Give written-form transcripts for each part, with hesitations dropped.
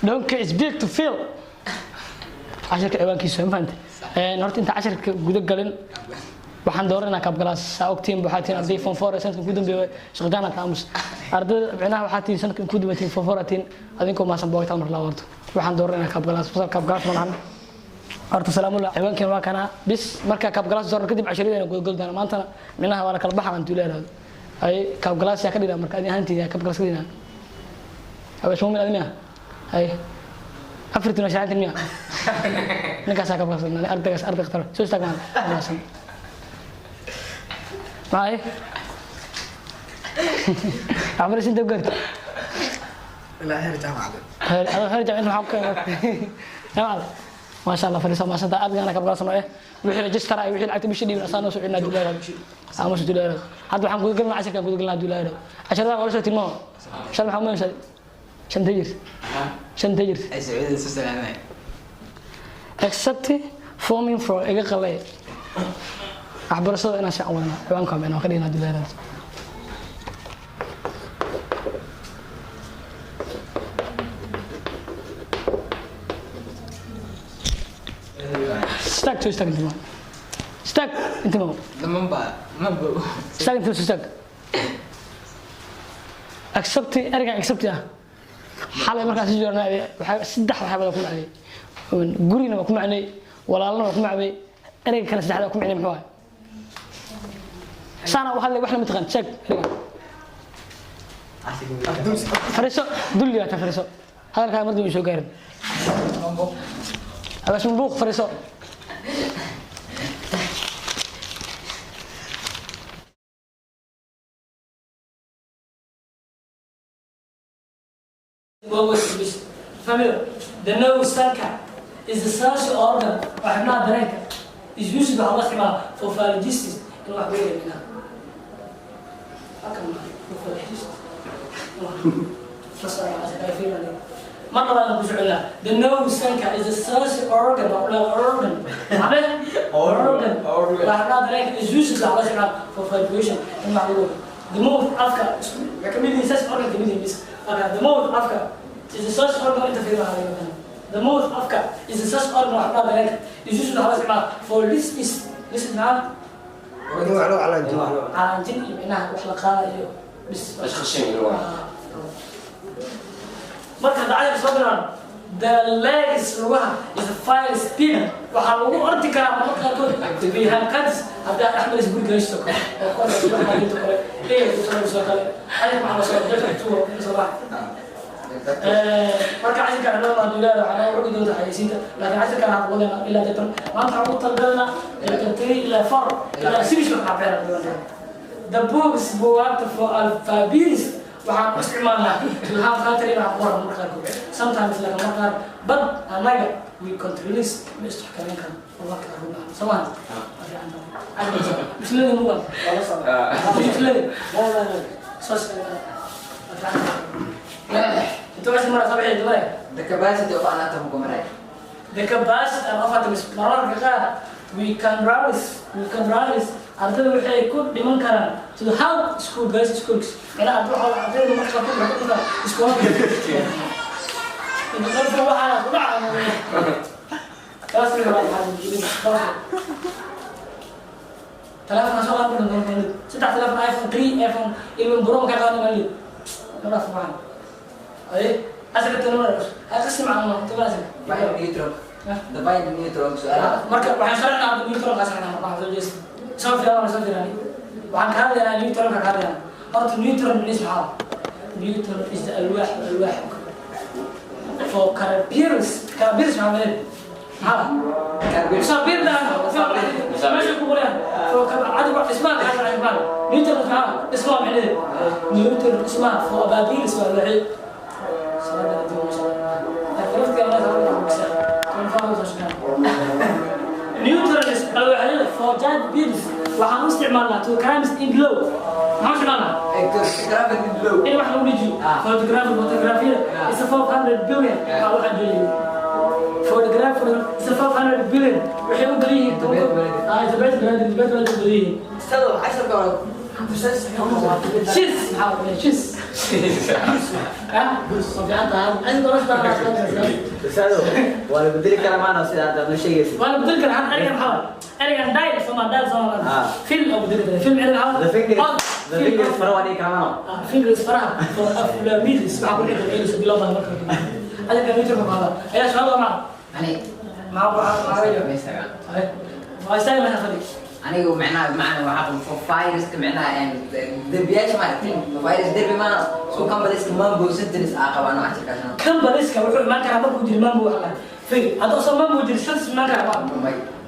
Donkey is big to feel. Casharka ciwaankiisa ma fahantay? Horta inta casharka guda galin, waxaan dooranaa cup class. Saa ogtiin, waxaa tihiin arday form four ee sanadkan ku dambeeyay. Shaqdaana ka aamus ardayda, micnaha waxaa tihiin sanadkan ku dambeeyay form four aad tihiin. Adinkoo maasan boogta mar laa. Horta waxaan dooranaa cup class, fasal cup class ma lahan. Horta salaamullah, ciwaankeen waa kana bis. Marka cup class dooran kadib, casharadeenna guda gali doona maantana. Micnaha waa la kala baxa aan tuuleeraado ay cup class yaa ka dhigna. Marka adi ahaanteeda yaa cup class ka dhigna? Abees muumin adi miya? Ay afartin waa shaacantin miya? Ninkaasaa cup class dhigna. Ardaygaas arday khatar soo istaag maan maasan maxay waxbarasho inta gaarto? Ilaa heer jaamacadeed. Heer adoo heer jaamacad maxaa ku keenay jaamacad? Maasha Allah, fadhiiso, maasanta ardaygaana cup class noo eh. Wixii register ay, wixii lacagta bishii dhiibin, asaa noo soo celinaa duulaara ama soo duulaara. Hadda waxaan guda galnaa casharkaan, guda galnaa duulaara. Casharada waa la soo tilmaamo. Shan maxaa umaysaa? Shanta jirta, shanta jirta. Ay Sacuudiga soo salaamay. Except forming for iga qalay waxbarashada inaan si wadna ciwaanka waa ka dhignaa duulaara. Istaag, soo istaag, intima istaag, intima. Mamba mamba. Istaag, intima soo istaag. Accept, ereygan accept ah xalay markaan sii joornay waxaa saddex waxyaabada ku macnay. Gurina waa ku macnay, walaalna waa ku macnay, ereyga kale saddexda waa ku macnay. Muxuu ahay? Saana u hadlay, waxna ma taqaan. Sheeg ereygan. Fariiso, dulli baa ta, fariiso. Hadalkaa mar dambe soo gaarin. Abaas mabuuq, fariiso. Family, the nose, sanka, is the sensory organ, waa xubnaha dareenka, is used, waxaa loo isticmaalaa, for pharyngitis, in wax lagu yeelina. Halkan ma for pharyngitis. Mar labaad aan ku soconaa. The nose, sanka, is the sensory organ, waa ku leedahay organ. Maxaa? Organ. Organ. Waa xubnaha dareenka, is used, waxaa loo isticmaalaa, for vibration, in wax lagu. The mouth, afka, waxay kamid yihiin sensory organ, kamid yihiin bis. Marka the mouth, afka, is the sensory organ, inta fiir waxaa laga yaqaanaa. The mouth, afka, is the sensory organ, waa xubnaha dareenka, is used, waxaa loo isticmaalaa, for this is maxaa? Calaanjin iyo micnaha wax la qaadayo bis. Marka hadda cashar soo bilaabno. The legs, lugaha, is a fire speed, waxaa lagu ordi karaa marmarka qaarkood behind cuts, haddii aad dhex maraysa guriga heshto kale oo kore subax kale eey soo kale. Casharka waxaa lasoo dadka tuuro soo bax. Marka casharkan inoo maaduulaada waxaa noo rogi doonta xayeysiinta, laakiin casharkan waxaan wadayna ilaa chapter. Maanta waxaan ugu talagalnaa chapter 3 ilaa 4 ilaa 6 waxaa beera. The books, buugaagta, for alphabets, waxaan u isticmaalnaa to have country, inaan qoran marka qaarkood, sometimes, laakiin marka qaar, but annaga we control ma isxakameyn karno. Wallah ka run ah soo maaha? Bislada mugan bislada soo inta waxay maraa sabixi dumare. The capacity of an atom kumaray. The capacity of atoms, mararka qaar, we can rise, ardayda waxay ku dhiman karaan, to the how school guys schools ila arday waxa ardayda marka qaarkood waxay ku dhiman iskoolka inta qofka waxaa ku dhacaa taas waa telefoon soo qaadan doon saddex telefoon, iPhone 3, iPhone 11 Pro ka qaadan maalid kala furaan ay asal telefoon ay qasmi macna tabaasir. Find neutron. The find neutron su'aalaha. Marka waxaan sharaxnaa hadda neutron ka sharaxnaa. Marka waxaan soo jeesta, soo fiiran, soo fiiran, waxaan ka hadlaynaa neutron ka hadlaynaa. Horta neutron is maxaa? Neutron is the alwaax, alwaax for carabirs. Carabirs maxaa leeyahay? Maxaa musabir da meesha ku qoran for cadi wax ismaa ka hadlaynaa ismaa neutron maxaa ismaa macnaheedu neutron ismaa for ababilis waa alwaaxi salaada adduun masha Allah. Neutron is alwaaxyada for giant beads, waxaan u isticmaalnaa to crimes in glow. Maxaan u isticmaalnaa? Gravity low. In wax lagu dejiyo. Photography, photography is a 400 billion. Waa waxaan joojiyay photography is a 400 billion, waxay u badan yihiin ah isbeed badan, isbeed badan u badan yihiin. Istado casharka hore. Shis maxaa la shis? ها طبيعتها عندي دراسة. Ustaado, waa la bedeli karaa maana sida hadda noo sheegaysid. Waa la bedeli karaa. Ereygan maxaa waaye? Ereygan dial soma, dial soma. Ah. Feel oo bedeli karaa feel ereyga maxaa? The fingers, the fingers fara waa dhihi karaa maano. Fingers faraha aflamilis waxaa ku dhici karta in loo baahdo marka adiga neutron ka qaada ayaa su'aal waa Ani maxaa waxaa ma istaagaa. Waa istaagi lahaa fadhi. Anigu macnaha macna waxaa qabo viruska, macnaha dembiyaasha maaragtay, virus derbi maana soo companies mambo sentence aa qabaan cashirkaasna. Kambaliska wuxuu imaan karaa markuu jiro mambo wax lahay. Fir hadduu asoo mambo jiro sentence imaan karaa ma?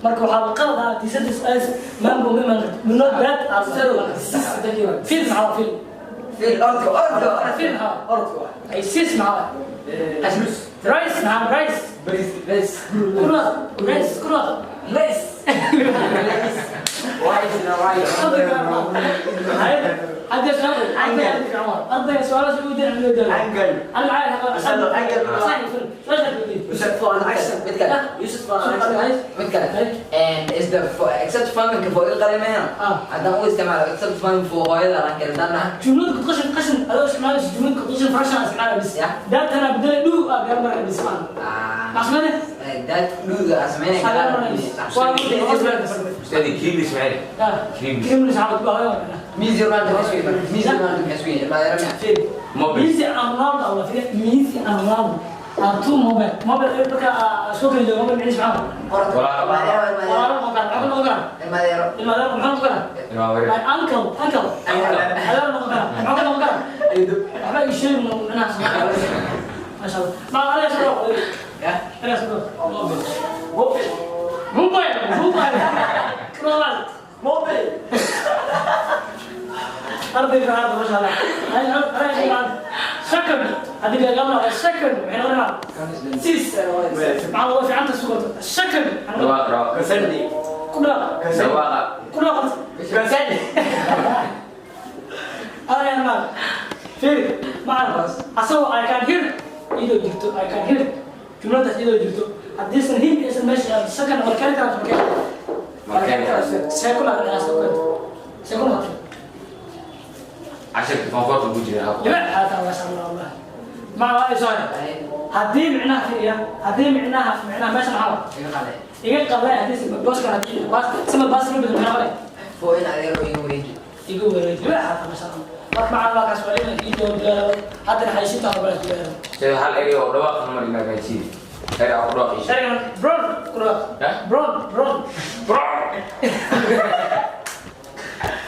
Marka waxaa qalad ah haddii sentence as mambo ma imaan karto. We know that are fil. Maxaa waa fil? Fil orko orko. Fil maxaa? Orko. Ay sis maxaa waa? Rice maxaa rice? Bris bris. Kura rice kura. Rice rice rice. هذا سؤال أرضي سؤال شو بدي أعمل؟ Angle. أنا معايا. Ustaado, angle. صحيح سؤال. Yusuf for an action. Mid kale. Yusuf for an action. Mid kale and is the except family for ilqalimena. Ah. Haddaan u isticmaalo except family for hooyada aan kale dana. جملة قشن قشن هذا اسمه جملة قشن فرشة اسمها بس. Yeah. ده أنا بدل دو أقدر مرة بس ما. Ah. ما سمعت؟ That duga aan sameynay. Ustaadi, cream ismail. Cream. كريم مش عارف بقى. Miisi Ronaldo maxay isku yihiin? Miisi Ronaldo maxay isku yihiin? Ma فين؟ Mobile. ميسي أرنالدو الله فيك ميسي أرنالدو أرتو موبايل موبايل بكا سوق اللي موبايل معلش معاهم. Orodka. ولا نقرا نقرا. Ilmadeero. المدار محمد نقرا. My uncle, uncle. هذا نقرا محمد نقرا. waxba ii sheegi macnaha. ما شاء الله ما عليه شروط. Ya. أنا شروط موبايل موبايل موبايل Mobile. أرضي في هذا ما شاء الله. أنا شكل هذيك قبل الشكل وحين غيرها سيس مع الله في عندك سوق الشكل. Dhawaaq dhawaaq. Kasandi. كلها Dhawaaqa. كلها. Kasandi. هذا يا مان في ما أعرف أسوي I can hear إيدو جبتو I can hear جملة إيدو جبتو هديسن هي اسم ماشي السكن والكاركتر في مكان. Markaan. سيكون على سيكون سيكون. Cashirka form four ku jira. لا هذا ما شاء الله والله ما رأي سؤال هدي معناها في هدي معناها في معناها ماشي محاول. Iga qalay. إيه قبل هدي بوس كان هدي باس سما باس نبي معناها. Foo in adeero iga wareeji. يقول لا هذا ما شاء الله marka macaan waa kaas waa in ii jawaab haddana xayeysiinta hore baa jawaab. Sida hal erey oo dhawaaq mar inaga gaarsiiyo. Erey oo dhawaaq. Ereygan brown ku dhawaaq. Eh? Brown brown.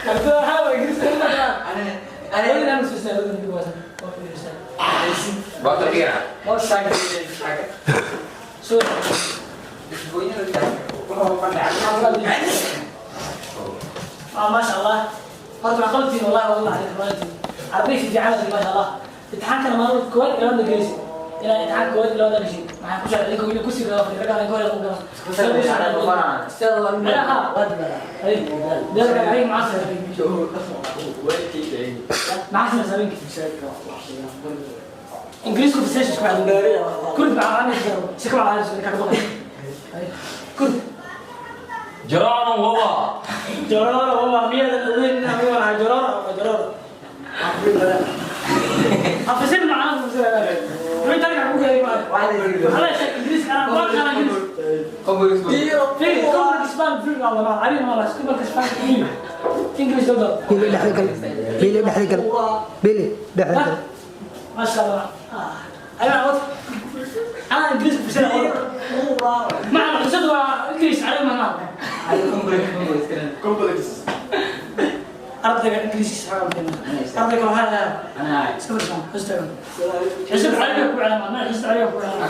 Kartida waxaa waye Ingiriiska ma taqaan. Ani Haweeneyda aan soo istaagay, haweeneyda waa fiirsan. Waa dhigana. Soo ما شاء الله horta waa qalabtiin wallahi والله عليك qalabtiin arday fi fiican ما شاء الله imtixaankana maalin koowaad ilaa wada gelaysid ilaa imtixaan koowaad ilaa wada gashay maxaa ku socda idinka wiil kursiga waa fadhiya ragga hore ugu ingiriisku fasesha isku xadin kurd macaan si ka macaan ka baqay kurd. Jarano waba. Jororo waa miyada ogeyn inaan waa jororo jororo afasir macaan fasir wuxuu tarka ku gaari ma ala sheeg ingiriis ana waa kana ingiriis في كل اسبان في الله علينا والله كل اسبان انجليز دولار. Bili dhexda gal, Bili dhexda gal, Bili dhexda gal. ما شاء الله ايوه عوض انا انجليز في سنه مع القصد انجليز على ما نعرف ardayga ingiriisiisa xoogaa ardayga waxaa iska fadhiisan istaagan xisib carabiga ku calaama ma xisib carabiga ku calaama.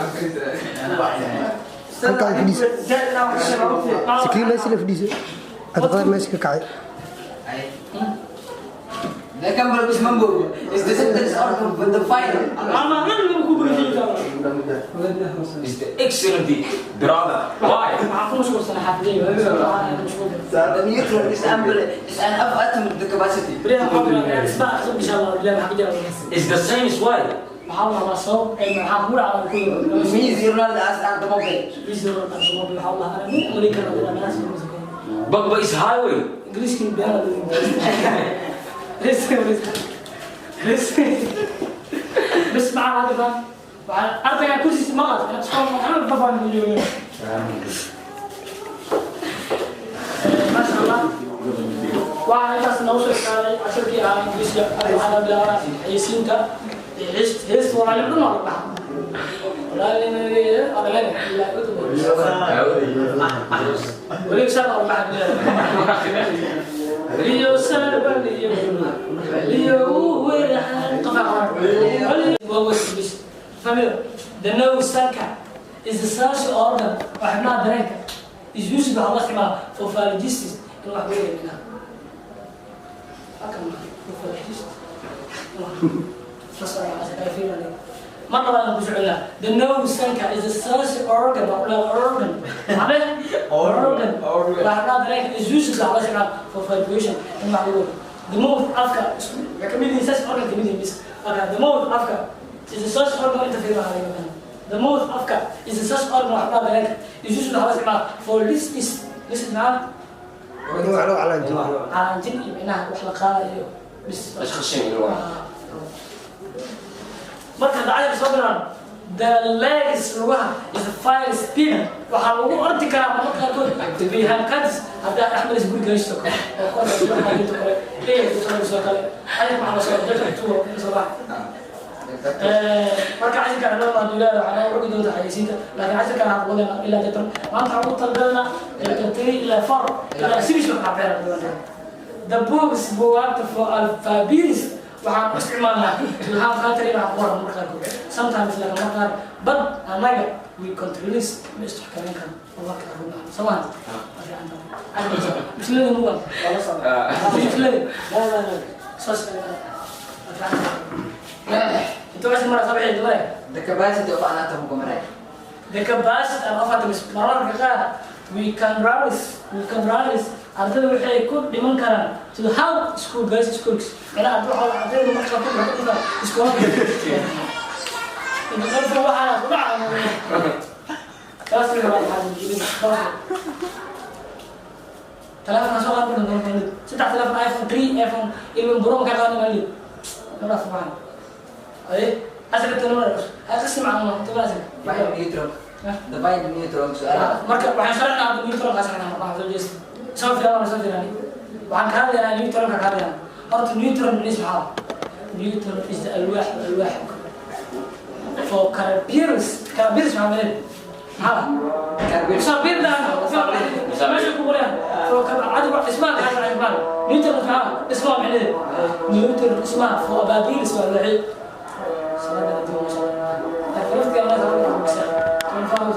Halkaan fadhiiso. Sikii meesha la fadhiiso. Cabdiqaadir meesha ka kacay. The complex mambo is the sentence out of the final. Ama nan ku bugay. Is the excellent drama. Why? Maxaa ku mashquulsan xaafidayga mashquul? The neutron is is an of atom the capacity. Beriyaha waxaa isbaa insha Allah bilahi maxaa ku jira. Is the same as why? Waxaa la rabaa sabab ay maxaa ku dhacaa ku Miisi Ronaldo as an automobile. waxaa la rabaa Amerika la meelahaas ku soo Bagba is highway. Ingiriiska been risk risk. Bas macaan hadda baan waxaan ardayga kursiisa maqal iskool waxaan babaan joogo. Maasha Allah, waxaa intaas noogu soo qaaday casharkii ahaa Ingiriiska. Hadda waxaan bilaabaa xayeysiinta heesta walaalin dhan waa la dhahaa walaalin adalene ilaa weliba saa waa la dhahaa liyo sabaliyo liyo Family, the nose sanka is the sensory organ waxaa dareenka is used by Allah isticmaala for phalangitis in wax weyn minha halkan for phalangitis mar labaad aan ku soconaa. The nose sanka is the sensory organ organ organ waxaa dareenka is used by Allah isticmaala for vibration in wax lagu the mouth afka waxay kamid yihiin sensory organ kamid yihiin bis marka the mouth afka is the sensory organ inta fiir waxaa laga the mouth afka is the sensory organ waxaa dareenka is used by Allah isticmaala for this is this is macna calanjin iyo micnaha wax la qaadayo bis marka dacayda soo bilaan. The legs lugaha is a fire speed waxaa lagu ordi karaa marmarka qaarkood behind cuts haddaa dhex maris guriga haysto kale oo kore kale leeyahay soo kale ayag waxaa la soo jajab tuuro soo bax. Marka casharkan loo maadulaada waxaa noo rogi doonta xayeysiinta, laakiin casharkan waxaan wadana ilaa jatan maanta waxaan ugu talagalnaa chapter 3 ilaa 4 ilaa 6 waxaa beera doonaa. The books buugaagta for alphabets waxaan u isticmaalnaa to have country wax qoran marka qaarkood sometimes, laakiin marka qaar but annaga we control ma isxakameyn karno wallah ka run ah soo maaha mislada mugan mislada saas inta waxay maraa sabixii dumare. The capacity of an atom kumaray. The capacity of atoms mararka qaar we can rise ardayda waxay ku dhiman karaan to how school guys schools ila arday waxa ardayda marka ku dhiman iskoolada inta qofka waxaa ku dhaca taas waa waxaa telefoon soo qaadan doon saddex telefoon iPhone 3 iPhone 11 Pro ka qaadan mali kala faan ay asal telefoon ay qasam aan tabaas. Find neutron. The find neutron su'aalaha. Marka waxaan sharaxnaa hadda neutron ka sharaxnaa waxaan soo jeestay soo fiiran soo fiiran waxaan ka hadlaynaa neutron ka hadlaynaa. Horta neutron is maxaa? Neutron is the alwaax alwaax for carbirus carbirus maxaa weeye maxaa مسابير ده ماشي كوريا عاد اسمها عاد اسمها نيوتن اسمها اسمها معناه نيوتن اسمها فوق ابابيل اسمها الوحيد سلام عليكم ما شاء الله عرفت يا الله كان فاهم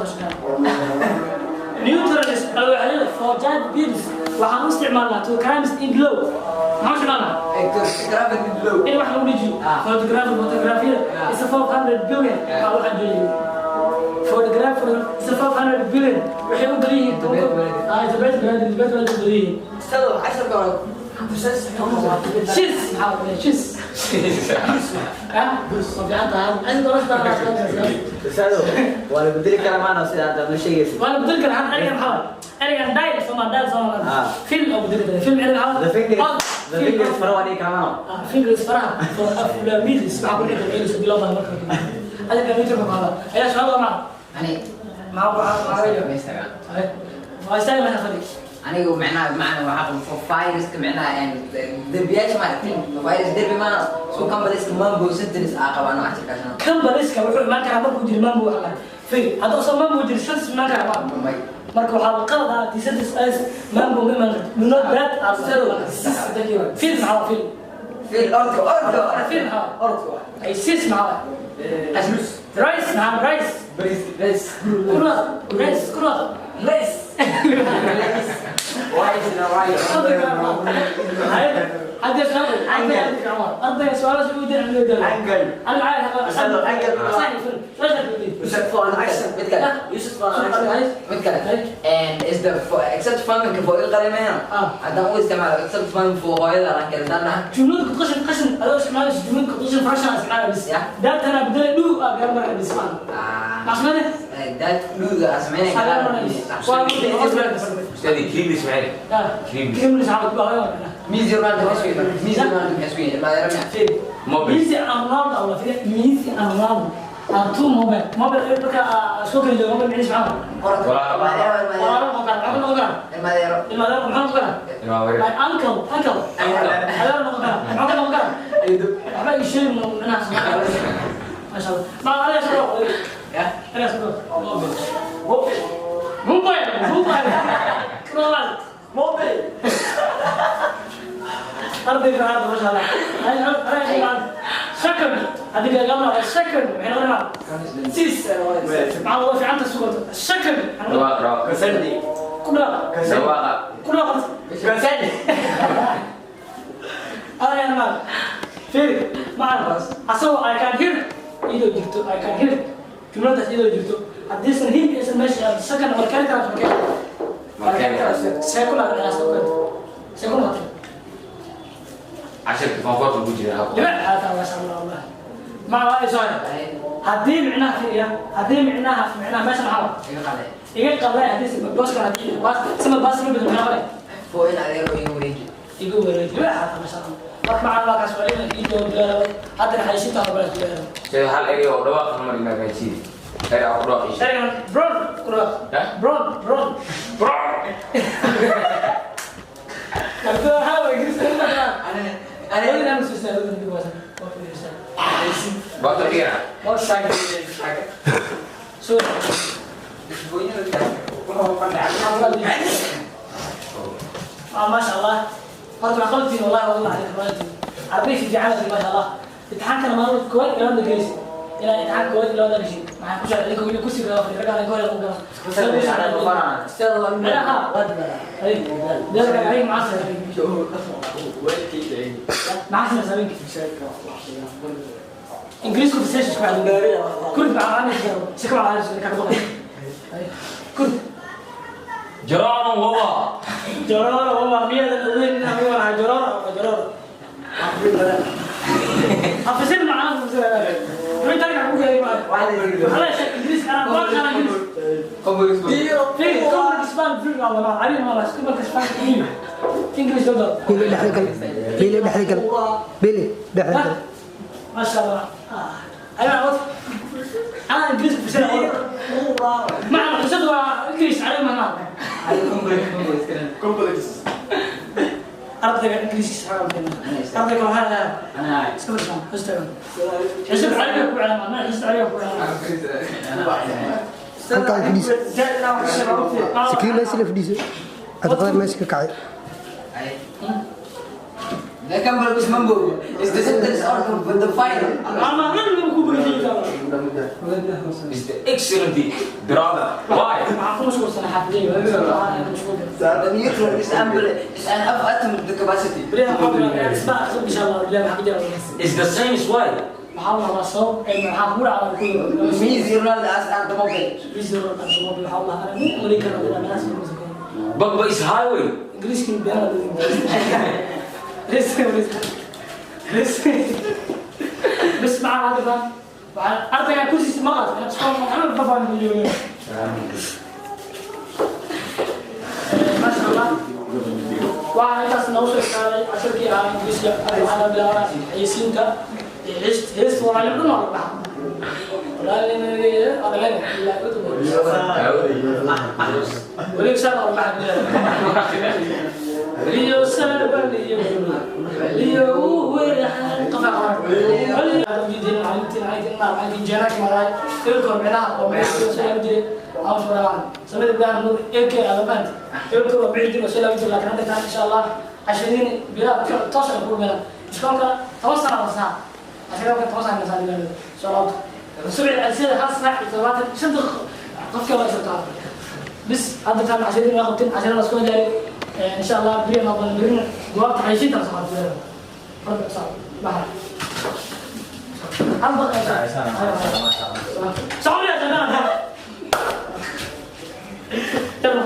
نيوتن الوحيد فوق جاد بيلز waxaan u isticmaalnaa to crimes in glow maxaan isticmaalnaa Photographic glow. In wax lagu dhijiyo photography photography is a 400 billion baa waxaan joojiyay photograph is a 500 billion waxay u badan yihiin toban toban u badan yihiin. Ustaad, casharka hore Shis maxaa weeye shis ah ma fiican tahay cid nolosha Ustaado, waa la bedeli karaa maana sida hadda ma sheegaysid. Waa la bedeli karaa hadda ereygan maxaa waaye ereygan dial soma dial soma Ah. film oo bedeli karaa film ereygan maxaa The fingers, the fingers fara waa dhigi karaa maano. Fingers faraha for aflamidis waxaa ku dhici karta inuu bilowda marka adiga neutron ka qaada ayaa su'aal ma Ani maxaa waxaa ma istaagaa. waa istaaga meesha fadhi. Anigu macnaha macna waxaa qabo for viruska macnaha dembiyaasha maaragtay virus derbi maana soo companies mambo sentence aa qabaan casharkaasna. Kambaniska wuxuu imaan karaa markuu jiro mambo wax la fil hadduu soo mambo jiro sentence imaan karaa May. Marka waxaa qalad ah di sentence as mambo ma imaan karto do not that are fil maxaa fil? Fil orko orko. Fil maxaa orko. Ay sis maxaa Asmus. Rice maxaa rice? Bris bris. Kuna rice kuna Les. Rice na rice. هذا سؤال أرضي سؤال شو يدير عنده Angle. أنا عارف Ustaad, angle. صحيح فيلم Yusuf for an action. Mid kale. Yusuf for an action. Mid kale. And is the except farming for القلمين. Ah. Haddaan u isticmaalo except farming for hooyada aan kale جنود قشن قشن هذا اسمه جنود قشن فرشة اسمها بس Yeah. ده أنا بدل دو أقدر مرة بس ما Ah. عشان That dhuga asmaynay. أستاذي كريم اسماعيل. كريم مش عارف بقى Miis yar baan ka soo. Messi Ronaldo maxay isku yihiin? Ilma adeero miya? Mobile. Messi and Ronaldo wala fiiri Messi and Ronaldo are two mobile mobile marka soo kala joogo mobile micnihiis maxaa Qorata. Walaalo. Ilma adeero, ilma walaalo adeero. noqon kara maxaa noqon kara Ilma adeero. Ilma adeero maxaa noqon kara? Ilma wareer. My uncle, uncle. Adeer noqon kara, maxaa noqon kara? Waxba ii sheegi micnaha Masha Allah. Ma adiga soo Ya. adiga soo mobile mobile mobile mobile mobile Mobile. ardayga hada masha Allah. Ay ay second adiga gabla second maxay noqonaa sis maca waa fiicanta sugato second. Dhawaaq, dhawaaq. Kasandi. Ku dhawaaq. Dhawaaqa. Ku dhawaaq. Kasandi. Adiga ma fiiri maca asagoo I can hear iyadoo jirto I can hear jumladaas iyadoo jirto haddiisan hear aysan meesha second war keeni karaa ma keeni? Ma keeni karo. See ku dhacday see ku see ku noqotay? Cashirka form four ku jira. لما هذا ما شاء الله والله ما waa soo haddii micnaha fiiriya haddii micnaha micnaha meesha maxaa Iga qalay. Iga qalay haddii si booska haddii baas sama baas ma bedel maxaa Foo in adeero iga wareeji. Iga wareeji lima hada ma sha Allah marka macaan waa kaas waa in ii jawaab haddana xayisiinta hore baa ku Sida hal erey oo dhawaaq hal mar inaa gaarsiiyo. Erey oo dhawaaq ii sheeg. Ereygan bron ku dhawaaq. Eh? Bron bron. Bro. Marka waxaa way Ingiriiska ma taqaan? Ani Weli aan soo saaray dib waa Bato dhigana. soo. ما شاء الله horta waxaa qalabtiin wallahi wallahi عليك qalabtiin arday fi fiican ما شاء الله imtixaankana maalin koowaad ilaa wada gelis ilaa imtixaan koowaad ilaa wada gashay maxaa ku socday idinka weli kursiga fadhiya ragga ka hor ku gala. Dadka ay macasir macasir sabinki ingiriisku fasashish ku kurd macaan si ka macaan ka baqay kurd. Jarano wawa. Jororo والله مية الأذن أنا جرارة جرارة أفسد معاه أفسد وين ترجع أبوك يا جماعة خلاص إنجليز أنا ما أنا إنجليز في كل كسبان في الله ما علي ما بس كل كسبان إنجليز دولار. Bili dhexda gal. Bili dhexda gal. Bili dhexda gal. ما شاء الله أيوة عوض أنا إنجليز في سنة مع الحسد إنجليز علي ما أنا ardayga ingiriiskiisa xoogaa fiican ardayga waxaa lahaa iska fadhisan hostaagan xisad carabiga ku calaama ma xisad carabiga ku calaama. Halkaan fadhiiso. Sikii meesha la fadhiiso. Cabdiqaadir meesha ka kacay. The complex mambo is the sentence out of the final. Ama nan lagu ku burinaysa. Is the excellent brother. Why? Maxaa ku mashquulsan xaafidayga mashquul? The neutron is ample is an of atom the capacity. Beriyaha waxaa isbaa aqsam insha Allah bilahi maxaa ku jira? Is the same as why? Maxaa la rabaa sabab ay maxaa ku dhacda ku Messi Ronaldo as and the mobile. waxaa la ana mali karo ilaa meelahaas ma soo Bagba is highway. Ingiriiska beeraha بس بس بس مع هذا ardayga kursiisa ma qaad أنا بفهم اليوم ما شاء الله waxaa intaas noogu soo iskaalay casharkii ahaa ingiriiska waxaana bilaabaa xayeysiinta heest heest waa dhan waa la baxa weliba saa waa la baxa liyo sarbaliyo liyo werahan qafa إن شاء الله عشرين بلا توصل كل منا إشكالك توصل على ساعة عشان توصل على ساعة إن شاء الله سبع أسئلة خاصة صح شن قفك ولا سبتها بس هذا كان عشرين واخذتين عشان أسكون جاري إن شاء الله برينا برينا وقت عايشين ترى صعب ربع صعب بحر صعب يا جماعة يلا.